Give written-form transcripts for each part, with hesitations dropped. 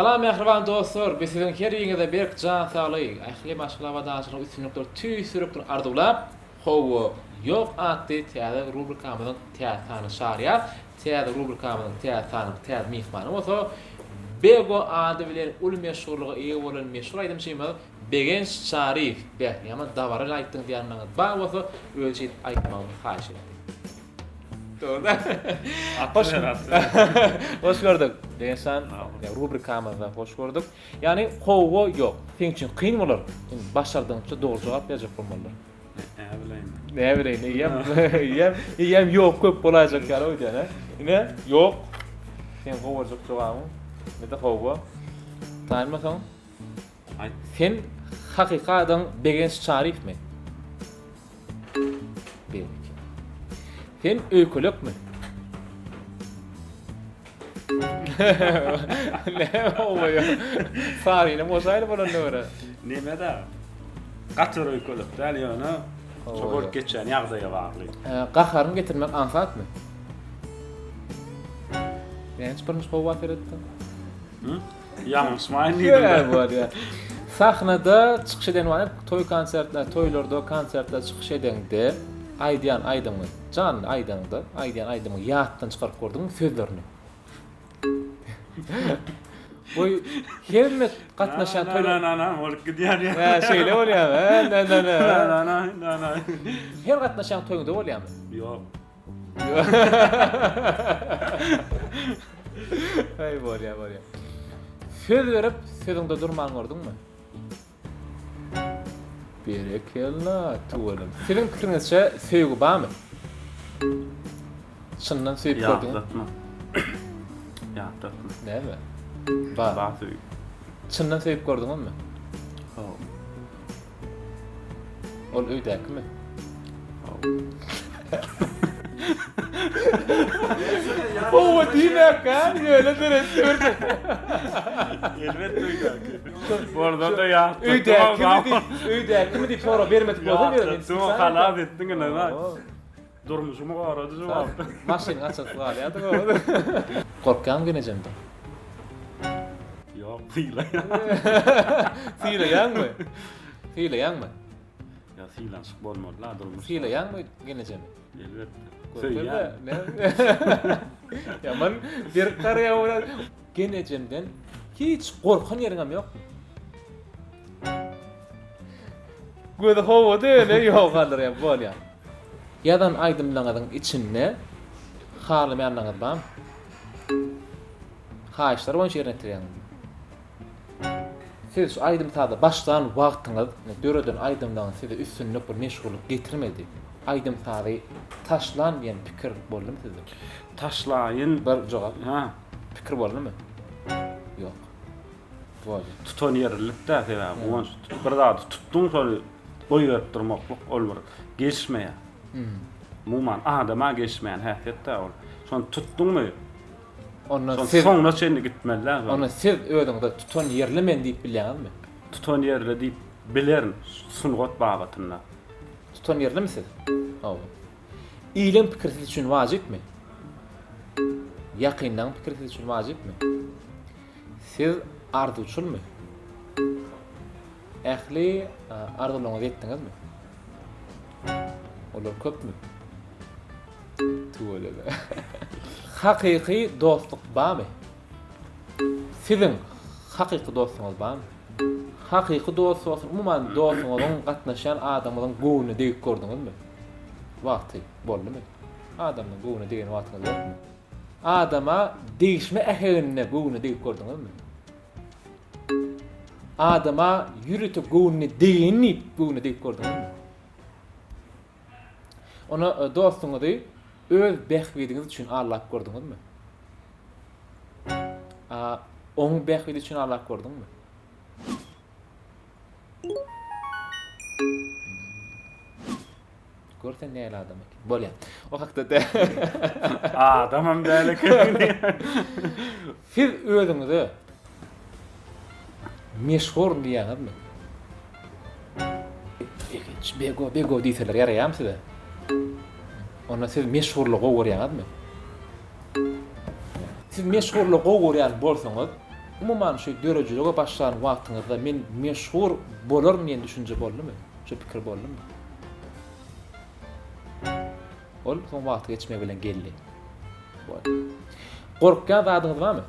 Salam mähriban dostlar, biz siziň her biriňize berk jan saglygy, ähli maşgala abadançylygy, üstünlikleri tüýs ýürekden arzuwlap, Hawa, ýok atly täze rubrikamyzyň täze sanyny çagyrýas. Täze rubrikamyzyň täze sanynyň täze myhmany bolsa Bego ady bilen uly meşhurlyga eýe bolan meşhur aýdymçymyz Begenç Çaryýew. Beh, ýaman dabaraly aýtdyň diýenleriňiz bar bolsa, özi şeýdip aýtmagymy haýyş etdi. Dogry da. Hoş Hoş gördük. Begenç jan, rubrikamyzda hoş gördük. Ýagny howwa ýok. Seň üçin kyn bolar. Indi başardygyňça dogry jogap berjek bolmalydyr. Näbileýin. Näbileýin, eýýäm, eýýäm, eýýäm ýok köp bolaýjak ýaly öýdýän, hä? Ine, ýok. Seň gowajyk jogabyň. Ine-de howwa. Taýynmysyň? Aýt. Sen hakyky adyň Begenç Çaryýewmi? Beýleki. Sen öýkelekmi? Näme howwa ýok. Saryny goşaýly bolanyna görä. Neme-de? Gaty bir öýkelek däl, ýöne şo bolup geçýän ýagdaýa bagly. Gaharyňy getirmek aňsatmy? Näçe birinji howwa seretdiň? Ýalňyşmaýyn diýdim. Hä, bolýar. Sahnada çykyş eden wagtyň toý konsertler, toýlarda, konsertlerde çykyş edeňde aýdýan aýdymyňy, janly aýdaňda, aýdýan aýdymyňy ýatdan çykaryp gördüňmi sözlerini? Bu hemme gatnaşýan toý Na na na bolup gidýär ýa. Hä, şeýle bolýarmy? Hä, na na na. Na na na na. Her gatnaşýan toýuňda bolýarmy? Ýok. Aý bolýa bolýa. Söz berip sözüňde durman gördüňmi? Berekella tüweleme. Siziň pikiriňizçe söýgi barmy? Çyndan söýüp gördüňmi? Ýatlatma. Ýatlatma. Näme? Bar. Bar söýgi. Çyndan söýüp gördüňizmi? Hawa. Ol öýdäkimi? Hawa diýmäkä, ýöne seretdi bir. Elbetde öýdäki. Bolsa-da ýatlatdym. Öýdäkimi diýip, öýdäkimi diýip sorag bermedik bolsa Ýatlatdym, halas etdiň ine. Durmuşymy gorady jogap. Maşynyň açasy galýardy. Gorkýaňmy gelnejemden? Ýok, sylaýan. Sylaýaňmy? Sylaýaňmy? Ýa sylanyşyk bolmaly-la durmuşda. Sylaýaňmy gelnejemi? Elbetde. Söýýän. Ýaman berk garaýar olar. Gelnejemden hiç gorkan ýeriňem ýokmy? Gözi howada ýöne ýok galdyrýar bolýar. Ýazan aýdymlaryňyzyň içinde halamaýanlaryňyz barmy? Haýyşlar boýunça ýerine ýetirýäňizmi? Siz şu aýdym-saza başlan wagtyňyz döreden aýdymlaryňyz size üstünlik bir meşhurlyk getirmedi. Aýdym-sazy taşlan diýen pikir boldumy sizde? Taşlaýyn. Bir jogap. Ha. Pikir boldumy? Ýok. Boldy. Tutanýerlilik-dä sebäbi. Guwanç bir zady tutduň şony goýberip durmaklyk ol bir gelişmeýär. Umuman adama gelişmeýän häsiýet-dä ol. Şony tutduňmy Onda Şol siz soňuna çenli gitmeli däl. Onda siz özüňize tutan ýerli men diýip bilýäňizmi? Tutan ýerli diýip bilerin sungat babatynda. Tutan ýerlimi siz? Hawa. Iliň pikiri siz üçin wajypmy? Ýakynlaryň pikiri siz üçin wajypmy? Siz arzuwçylmy? Ähli arzuwlaryňyza ýetdiňizmi? Olar köpmi? Tüweleme. Hakyky dostluk barmy? Siziň hakyky dostuňyz barmy? Hakyky dost bolsun, umuman dostuňyzyň, gatnaşýan adamyňyzyň göwnüne degip gördüňizmi? Wagty boldumy? Adamyň göwnüne degen wagtyňyz ýokmy? Adama degişme äheginde göwnüne degip gördüňizmi? Adama ýörite göwnüne degeýin diýip göwnüne degip gördüňizmi? Ona dostuňyzy öz bähbidiňiz üçin aldap gördüňizmi? A oň bähbidi üçin aldap gördüňmi? Gör sen nähili adam eken. Bolýar. O hakda däl. Adamam däl eken. Siz özüňize meşhur diýýäňizmi? Begenç, Bego, Bego diýseler ýaraýarmy size? Onda siz meşhurlygy gowy görýäňizmi? Siz meşhurlygy gowy görýän bolsaňyz, Umuman şu döredijilige başlan wagtyňyzda men meşhur bolaryn diýen düşünje boldumy? Şu pikir boldumy? Ol soň wagty geçmegi bilen geldi. Gorkýan zadyňyz barmy?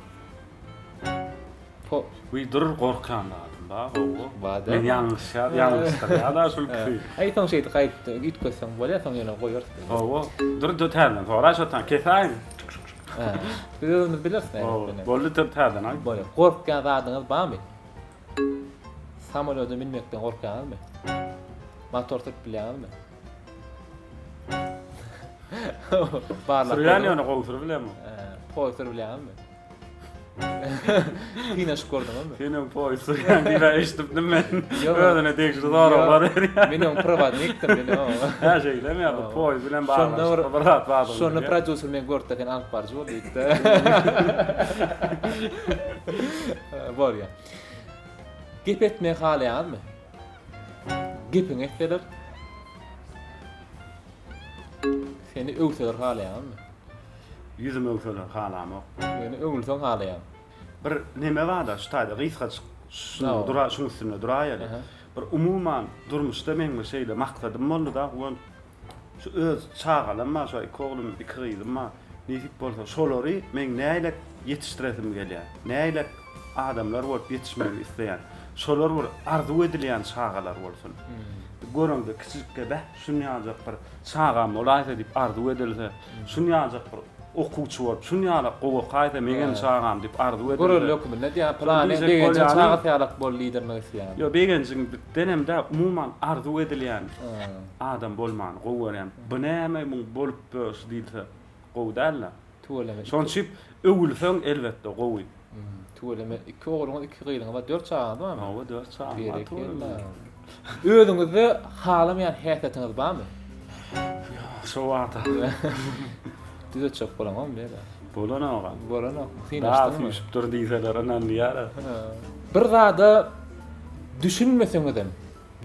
Po. Wiý dur gorkýan zadym bar hawa. Bar-da. Men ýalňyşýar, ýalňyşdyrýar-da şul kişi. Aý soň şeýdip gaýdyp üýtgetseň bolýar, soň ýöne goýarys. Hawa. Dur dur täzeden soraý şo tan kesäýin. Biz özümiz bileris näme etmeli. Boldy dur täzeden aýt. Bolýar. Gorkýan zadyňyz barmy? Samolýoda münmekden gorkýaňyzmy? Motor sürüp bilýäňizmi? Barlap. Sürýän ýöne gowy sürüp bilemok. Poýuz sürüp bilýäňizmi? Synaşyp gördüňizmi? Sen öň poýuz sürýän diýip eşidipdim men. Özüne degişli soraglar berýän. Men öň prowodnikdim men öň. Hä şeýlemi ýa bir poýuz bilen baglanyşykly bir zat bardyr. Şonda prodýuser meni gördi-de sen alyp baryjy bol diýdi-de. Bolýar. Gep etmegi halaýaňyzmy? Gepiňi etseler. Seni öwseler halaýaňyzmy? Ýüzümi öwseler halamok. Ýöne öwülseň halaýaň. Bir neme barda şu taýda gysgajyk şuny dura şuň üstünde duraýaly. Bir umuman durmuşda meň bir şeýle maksadym boldy-da Guwanç. Şu öz çagalam bar, şu iki oglum, iki gyzym bar. Nesip bolsa şolary meň nähilek ýetişdiresim gelýär. Nähilek adamlar bolup ýetişmegini isleýän. Şolar bir arzuw edilýän çagalar bolsun. Göreňde kiçijikkä bäh şuny ýaljak bir çagam bolaýsa diýip arzuw edilse, şuny ýaljak bir okuwçy bolup, şuny ýalak gowy okaýsa meňem çagam diýip arzuw edilse. Görelde höküminde diýýän pylany Begenjiň çagasy ýalak bol diýdirmek isleýän. Ýok Begenjiň denemde umuman arzuw edilýän adam bolmany gowy görýän. Bu näme muň bolup ýörşi diýilse gowy dälde. Tüweleme. Şonuň üçin öwülseň elbetde gowy. Tüweleme iki ogluňyz iki gyzyňyz bar dört çagaňyz barmy? Hawa dört çagam bar tüweleme. Özüňizde halamaýan häsiýetiňiz barmy? Ýok şo wagta. Düzetjek bolaňokmy bela? Bolanok. Bolanok. Synaşdyňmy? Dagy süýşüp dur diýseler ynanýar. Bir zada düşünmeseňizem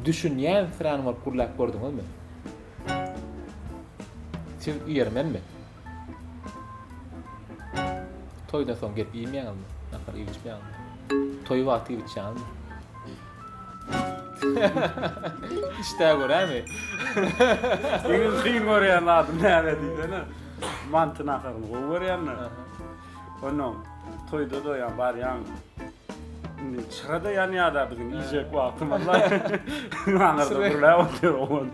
düşünýänsirän bolup gürläp gördüňizmi? Siz iýermenmi? Toýdan soň gelip iýmeýäňizmi? Nahar iýip içmeýäňizmi? Toý wagty iýip içýäňizmi? Işdä görämi? Iň kyn görýän zadym näme diýsene? Manty naharyny gowy görýän-de. Onnoň toýda doýan barýaň. Indi çyra-da ýanýar-da biziň iýjek wagtymyz. Aňyrda gürläp otyr owan.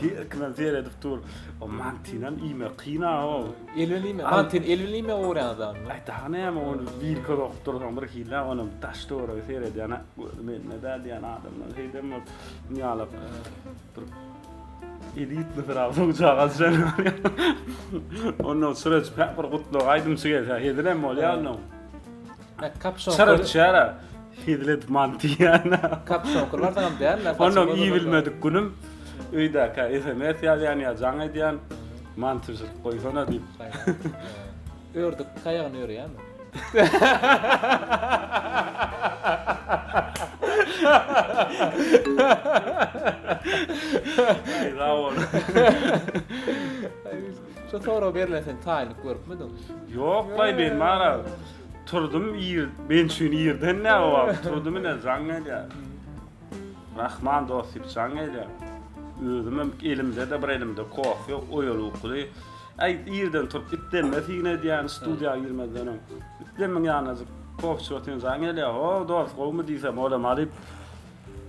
Her kimem seredip dur. O mantynam iýmek kyn-a o. El bilen iýmek, mantyny el bilen iýmek gowy adam. Aý dagy näme ony wilka sokup dursaň bir hili onam daş töweregi seredýän gözüm eline däl diýen adamlar şeýdem bolup ýalak bir elitli syrap suwjaga düşen bolýar. Ondan çyra çykyp bir gutlag aýdymçy gelse hezilem bolýar ondan. Çyra çyra hezil edip manty iýýän. Kapşonka barsaňam däl-le. Ondan iýibilmedik günüm öýdäkä SMS ýazýan ýa jaň edýän manty bişirip goýsana diýip. Ördek taýagyny örýärmi? Aý sag bol. Şu sorag berlen sen taýynlyk görüpmidiň? Ýok baý men bara turdum ir men üçin irden nä o wagt turdum ine jaň gelýär. Rahman dost diýip jaň gelýär. Özümem elimde-de bir elimde kofe oýaly ukuly. Äý irden turup itlenme syn edýän studiýa girmezden öň. Itlenmiň ýanyna kofe içip otyryn jaň gelýär. Ho dost gowumy diýsem olam alyp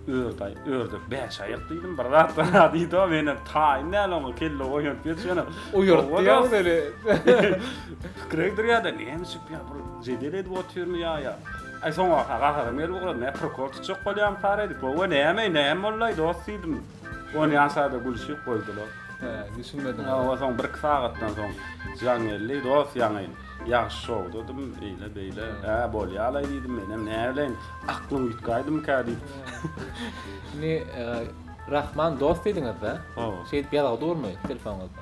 Ördi, ördek bäş aýak diýdim, bir zat bar diýdi, o menem taýyn däl oňa, kelle oýanyp ýetişene. Oýartdy ýa seni. Pikir egdirýär-de, näme üçin ýa bir jedel edip otyrmy ýa ýa. Aý soňa gaharym gelip ugrady, näme prikol tutjak bolýarmy kar edip, gowy näme, näme boldy-aý dost diýdim. Onýança-da gülşüp goýdular. Hä, düşünmedim. Hawa, soň bir-iki sagatdan soň jaň geldi, dost ýaňy ýagşy şowdadym, eýle-beýle, hä, bolýa-laý diýdim, menem näbileýin, aklyň üýtgäýdimikä diýip. Indi Rahman dost diýdiňiz-dä? Hawa. Şeýdip ýazgy durmy telefonyňyzda?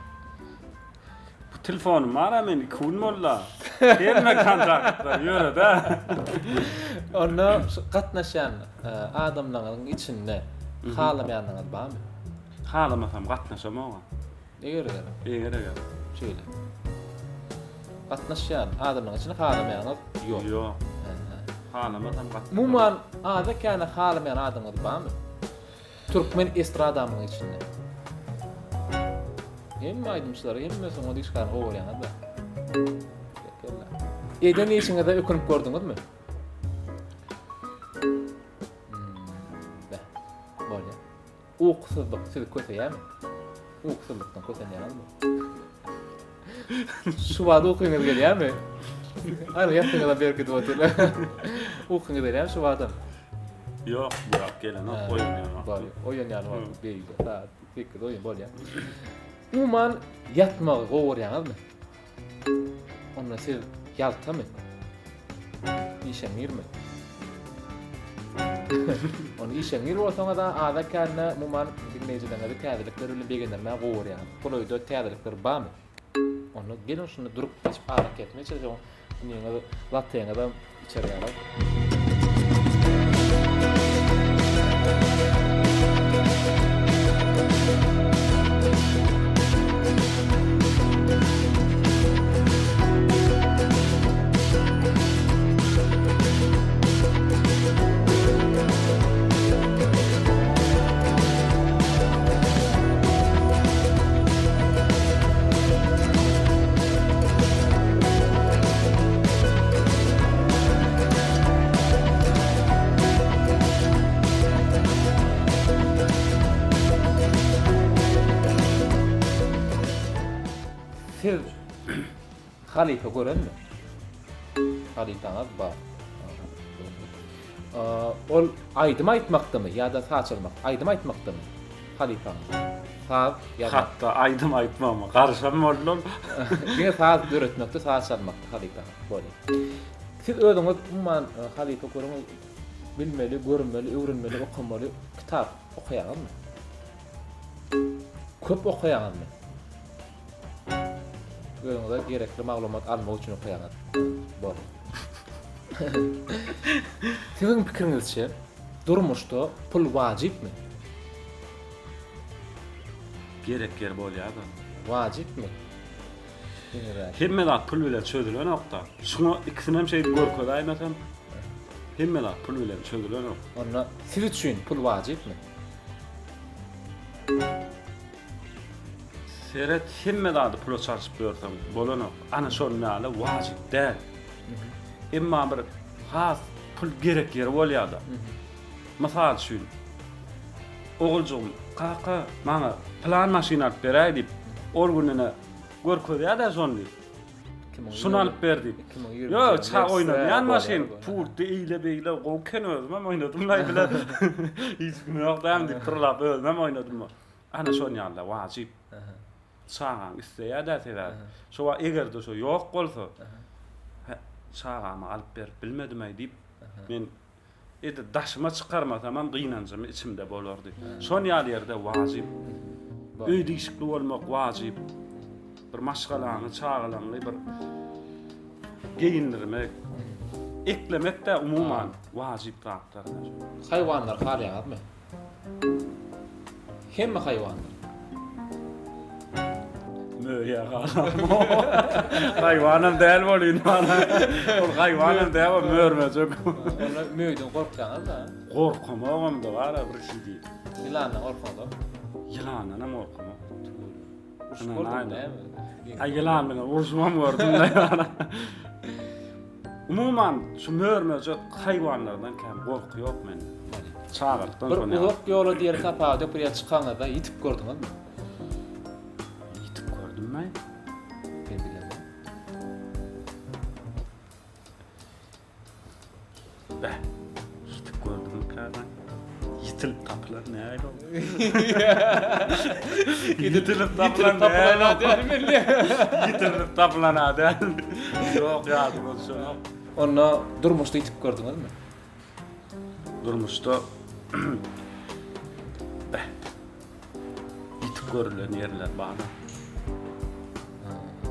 Bu telefonym bar-a men iki gün boldy-a. Hemme kontaktlar ýöne-dä. Onda şu gatnaşýan adamlaryňyzyň içinde halamaýanyňyz barmy? Halamasam gatnaşamok-a. Eger-eger. Eger-eger. Şeýle. Gatnaşýan adamlaryň içinde halamaýanyňyz ýok. Ýok. Halamasam gaty. Umuman aza-käne halamaýan adamyňyz barmy? Türkmen estradamyň içinde. Hemme aýdymçylary, hemme sungat işgärini gowy görýäňiz-dä. Berekella. Eden işiňize ökünip gördüňizmi? Hmm, beh, bolýar. Ukusyzlyk sizi köseýärmi? Ukusyzlykdan kösenýäňizmi? Şu wagt ukyňyz gelýärmi? Aýry ýassyňyzam berkidip otyrlar. Ukyňyz gelýärmi şu wagtam? Ýok, bu wagt gelenok, oýanýan wagtym. Bolýar, oýanýan wagtyň beýle, saat 8 oýun bolýar. Umuman, ýatmagy gowy görýäňizmi? Onda siz ýaltamy? Işeňňirmi? Onda işeňňir bolsaňyz-a aza-kände umuman diňleýjileriňizi täzelikler bilen begendirmäge gowy görýäňiz. Golaýda täzelikler barmy? Onda geliň şunda durup geçip arakesme içeris. Iniňiz latteňizem içer ýaly. Siz halypa görenmi? Halypaňyz bar. Ol aýdym aýtmakdamy ýa-da saz çalmak? Aýdym aýtmakdamy halypaňyz? Saz ýazmak. Hatda aýdym aýtmagyma garşam boldular. Diňe saz döretmekde, saz çalmakda halypaňyz. Bolýar. Siz özüňiz umuman halypa görüň bilmeli, görmeli, öwrenmeli, okamaly kitap okaýaňyzmy? Köp okaýaňyzmy? Özüňize gerekli maglumat almak üçin okaýaňyz. Bor. Siziň pikiriňizçe, durmuşda pul wajypmy? Gerek ýeri bolýar-da. Wajypmy? Hemme zat pul bilen çözülenok-da. Şuňa ikisinem şeýdip görkezäýmesem, hemme zat pul bilen çözülenok. Onda siz üçin pul wajypmy? Seret hemme zady pula çalşyp ýörseň bolanok. Ana şonuň ýaly wajyp däl. Emma bir has pul gerek ýeri bolýada. Mysal üçin oguljygym kaka maňa pylan maşyn alyp beräý diýip ol gün ine görkezýädä şony diýip. Şuny alyp ber diýip. Ýok, ça oýnalýan maşyn, pultdy eýle-beýle gowy eken özümem oýnadym laý bile. Hiç kim ýok dämi diýip pyrlap özümem oýnadym. Ana şon ýaly wajyp. Çagaň isleýär-dä sebäbi. Şo wagt eger-de şo ýok bolsa, çagama alyp berip bilmedim-aý diýip, men Edil daşyma çykarmasamam gynanjym içimde bolardy. Şon ýaly ýerde wajyp. Öýde işikli bolmak wajyp. Bir maşgalaňy, çagalaňy bir geýindirmek, eklemek-de umuman wajyp zatlar. Haýwanlary halaýaňyzmy? Hemme haýwanlar. Möýe galam. Haýwanam däl bolýan bana. Ol haýwanam däl, ol mörmejek. Onda möýden gorkýaňyz-da? Gorkamogam da bar bir hili. Ýylandan gorkaňyzok? Ýylandanam gorkamok. Urşup gördüňmi näme? Aý ýylan bilen urşubam gördüm-de. Umuman şu mör-möjek haýwanlardan kän gorky ýok mende. Çagalykdan Bir uzak ýola diýeli sapaga döküp bir ýere çykaňyzda ýitip gördüňizmi? Ýitip gördümmi? Men bilemok. Beh, ýitip gördümmikä ben? Ýitilip tapylan nähili oldu? Ýitilip tapylan nähili oldu? Ýitilip tapylan däl. Ýok, ýadyma düşenok. Onda durmuşda ýitip gördüňizmi? Durmuşda beh, ýitip görülen ýerler bar.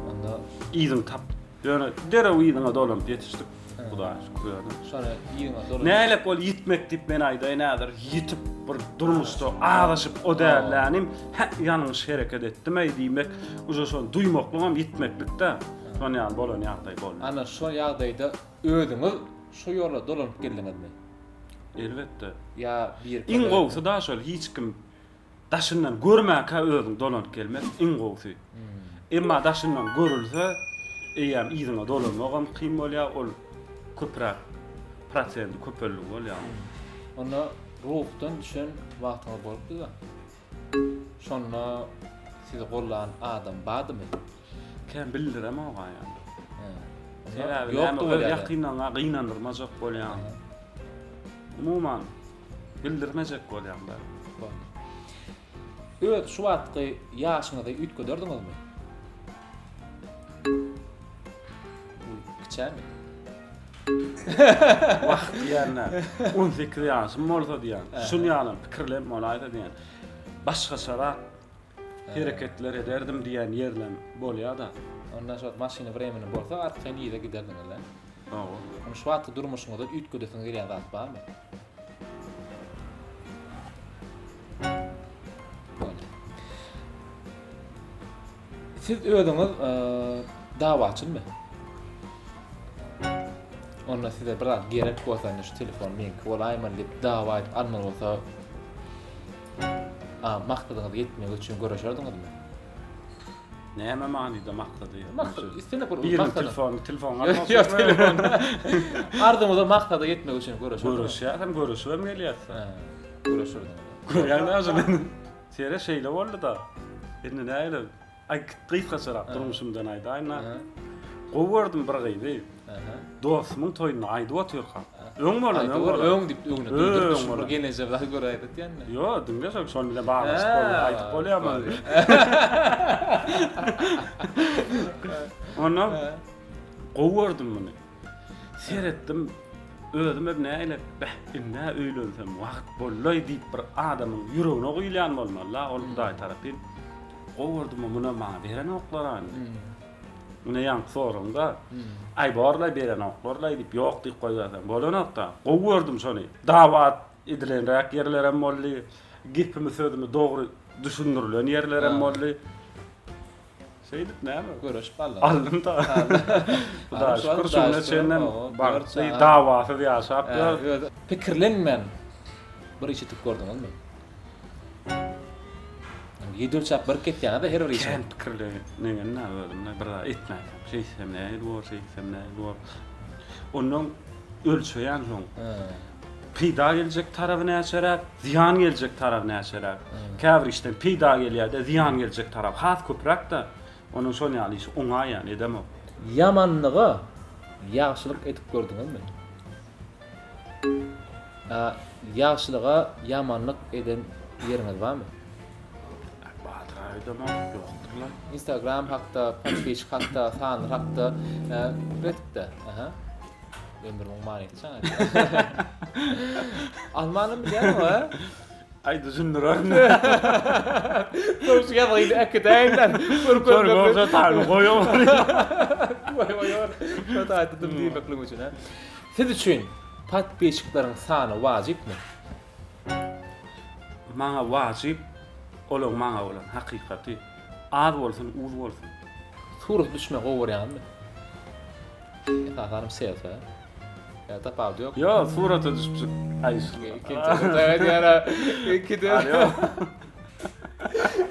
Onda yzyňy tap. Ýöne derrew yzyňa dolanyp ýetişdik. Hudaýa şükür ýöne. Şony yzyňa dolanyp. Nälik ol ýitmek diýip men aýdaýyn häzir ýitip bir durmuşda azaşyp o dällänim hä ýalňyş hereket etdim-eý diýmek uje şony duýmaklygam ýitmeklik-dä. Şon ýaly bolan ýagdaý boldy. Ana şol ýagdaýda özüňiz. Şu ýola dolanyp geldiňizmi? Elbetde. Ýa bir Iň gowusy-da şol hiç kim daşyndan görmäkä özüň dolanyp gelmek iň gowusy. Emma daşyndan görülse eýýäm yzyňa dolanmagam kyn bolýar, ol köpräk prosendi köpeldigi bolýar. Onda ruhdan düşen wagtyňyz bolupdy-da. Şonda sizi gollan adam bardymy? Kän bildiremok aýan. Sebäbi näme öz ýakynlaryňa gynandyrmajak bolýaň. Umuman bildirmejek bolýaň-da. Öz şu wagtky ýaşyňyzy üýtgederdiňizmi? Kiçämi? Wah diýýän-dä. 18 ýaşym bolsa diýýän. Şuny ýalam pikirlenip bolaýsa diýýän. Başgaçarak hereketler ederdim diýen ýerlem bolýa-da. Onda şo wagt maşyny wremeni bolsa arkaýyn yza giderdiňiz-ä. Hawa. Onda şu wagtky durmuşyňyzda üýtgedesiňiz gelýän zat barmy? Boldy. Siz özüňiz dawaçylmy? Onda size bir zat gerek bolsa, indi şu telefon meňki bolaýmaly diýip dawa edip almaly bolsa, a maksadyňyza ýetmek üçin göreşerdiňizmi? Näme manyda maksady ýetmek Maksat, üçin? islendik bir Biriniň maksady. telefony, telefon almak Ýok, üçinmi? telefon. Arzuwyňyza maksada ýetmek üçin göreşerdiňizmi? Göreşýäsem, göreşibem gelýäs. Hä, göreşerdiňiz. Görýäňmi şony? Sere şeýle boldy-da. Indi näle? Aý gysgaçarak durmuşymdan aýdaýyn-da. Gowy gördüm bir gyzy. Dostumyň toýunda aýdyp otyrkam. Öň bolan, öň bolan. Öň diýip öňüne duýduryp şu bir gelneje bir zat göräýdi diýende. Ýok, diňle şol şol bilen baglanyşyk bolýar, aýdyp bolýarmy? Ondan gowy gördüm muny. Seretdim, özümem nähili, beh, indi-ä öýlensem wagt bollaý diýip bir adamyň ýüregine guýulýan bolmaly-la, ol Hudaý tarapyn. Gowy gördüm, munam maňa berenoklar-a indi. Ine ýaňky soragyňda, aý borlaý berenoklar-laý diýip, ýok diýip goýberseň bolanok-da. Gowy gördüm şony. Dawa edilenräk ýerlerem boldy, gepimi sözümi dogry düşündirilen ýerlerem boldy. Şeýdip näme? Göreşip aldyň. Aldym da. Hudaýa şükür şuňa çenlem bagtly, dawasyz ýaşap ýörüs. Pikirlenmän bir iş edip gördüňizmi? Ýedi ölçäp bir kesýäňiz-de her bir işi. Kän pikirlenenä özümde bir zat etmäýsem, şeýtsem nähili bor, şeýtsem nähili bor. Ondan ölçeýän soň. Peýda geljek taraby näçeräk, zyýan geljek taraby näçeräk. Käbir işden peýda gelýär-de, zyýan geljek taraby has köpräk-de. Onuň şon ýaly işi oňaýan, edemok. Ýamanlyga ýagşylyk edip gördüňizmi? A ýagşylyga ýamanlyk eden ýeriňiz barmy? Bardyr aýdamok, ýokdur-la. Instagram hakda, podpisçik hakda, sanlar hakda pikir etdik-de. Aha. Ömrümiň manysy çaňa. Almanam bilýäňmi, a? Aý düşündirerin. Soň şu ýazgyny äkidäýiň-dä. Görkezmek. Görse taýyny goýuň. Goý goýar. Şo taýda dym diýmeklik üçin, a? Siz üçin podpisçikleriň sany wajypmy? Maňa wajyp olaň maňa bolan hakykaty. Az bolsun, uz bolsun. Surata düşmegi gowy görýäňizmi? Esasanam selfie. Ýa tapawudy ýok. Ýok, surata düşüpjik. Aý, ikinji edýär. Ikide.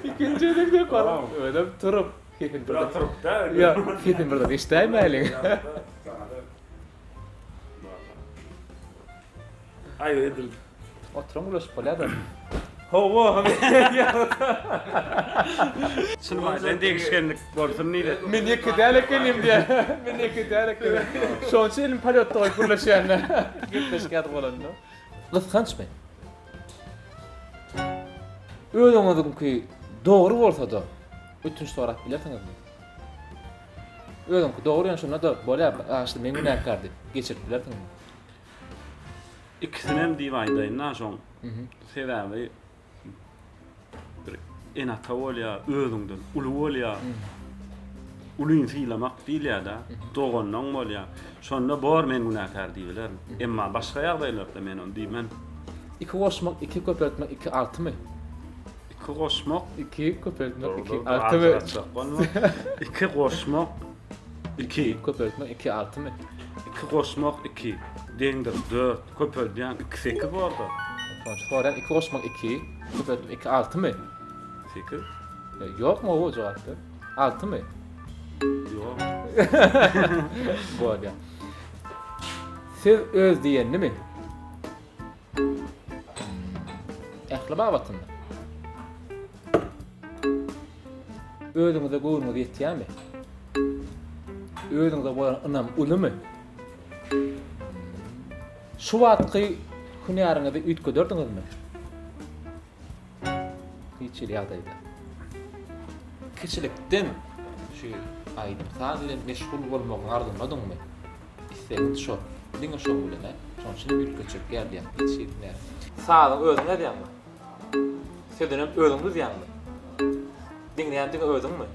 Ikinji edek diýip galyp, özem turup, sesini bir turup da. Ýa, sesini birden eşidäýmäliň. Aý, edil. Oturan gürleşip bolýar-da. Hawa. Çynymy aýdaýyn, degişgenlik bolsun diýdi. Men ýeke däl ekenim diýýär. Men ýeke däl ekenim. Şonuň üçin elimi polýotda goýup gürleşýän-dä. Gepleşik ýaly bolanda. Gysgançmy? Özüňiziňki dogry bolsa-da, ötünç sorap bilersiňizmi? Özüňki dogry ýöne şonda-da bolýar, aşly men günäkär diýip geçirip bilersiňizmi? Ikisinem diýip aýdaýyn-da şoň. Sebäbi bir ene-ata bolýar, özüňden uly bolýar. Ulyny sylamak diýilýär-de, doganlaň bolýar. Şonda bor men günäkär diýibilerin. Emma başga ýagdaýlarda men ony diýmen. Iki goşmak, iki köpeltmek, iki altymy? Iki goşmak, iki köpeltmek, iki altymy? Iki goşmak, iki köpeltmek, iki altymy? Iki goşmak, iki. deňdir 4 köpeldýäň 2 8 borda. Şonuň üçin soraýan 2 goşmak 2 köpeltmek 2 6-my? 8. Ýokmy owo jogap ber. 6-my? Ýok. Bolýar. Siz öz diýenlimi? Ähli babatynda. Özüňize göwnüňiz ýetýärmi? Özüňize bolan ynam ulumy? Şu wagtky hünäriňizi üýtgederdiňizmi? Hiç hili ýagdaýda. Kiçilikden şu aýdym-saz bilen meşgul bolmagyň arzuwladyňmy? Islegiň şo. Diňe şoň bilen, hä? Şoň üçin hem üýtgetjek däl diýýän. Hiç hili hünär. Sazyň özüň ýazýaňmy? Sözünem özüň düzýäňmi? Diňleýän diňe özüňmi?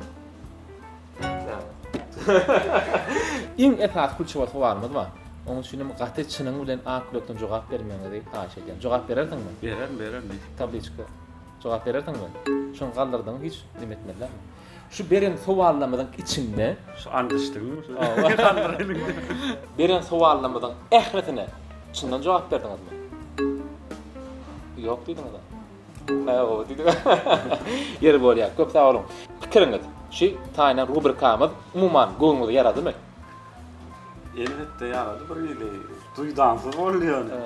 Iň esasy kulçewa sowalymyz bar. Onuň üçin hem gaty çynyň bilen ak ýürekden jogap bermegiňizi haýyş edýän. Jogap berersiňmi? Bererin, bererin. Tabliçka. Jogap berersiňmi? Şony galdyrdyň hiç neme etmezlermi? Şu beren sowallarymyzyň içinde Şu and içdiňmi? Beren sowallarymyzyň ählisine çyndan jogap berdiňizmi? Ýok diýdiňiz-ä. Hawa diýdik. Ýeri bolýar. Köp sag boluň. Pikiriňiz, şu taýynlan rubrikamyz umuman göwnüňize ýaradymy? Elbetde ýarady bir hili duýdansyz boldy ýöne.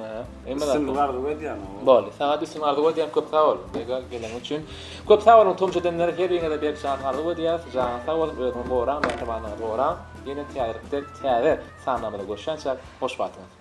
Üstünlik arzuw edýän. Boldy. Saňa üstünlik arzuw edýän köp sag bol. Bega geleniň üçin. Köp sag boluň tomaşa edenler her biriňize berk jan arzuw edýäris. Janyňyz sag bolsun, özüňizi goraň, mähribanlaryňyzy goraň. Ýene täzelikde täze sanlarymyzda görüşýänçäk hoş wagtyňyz.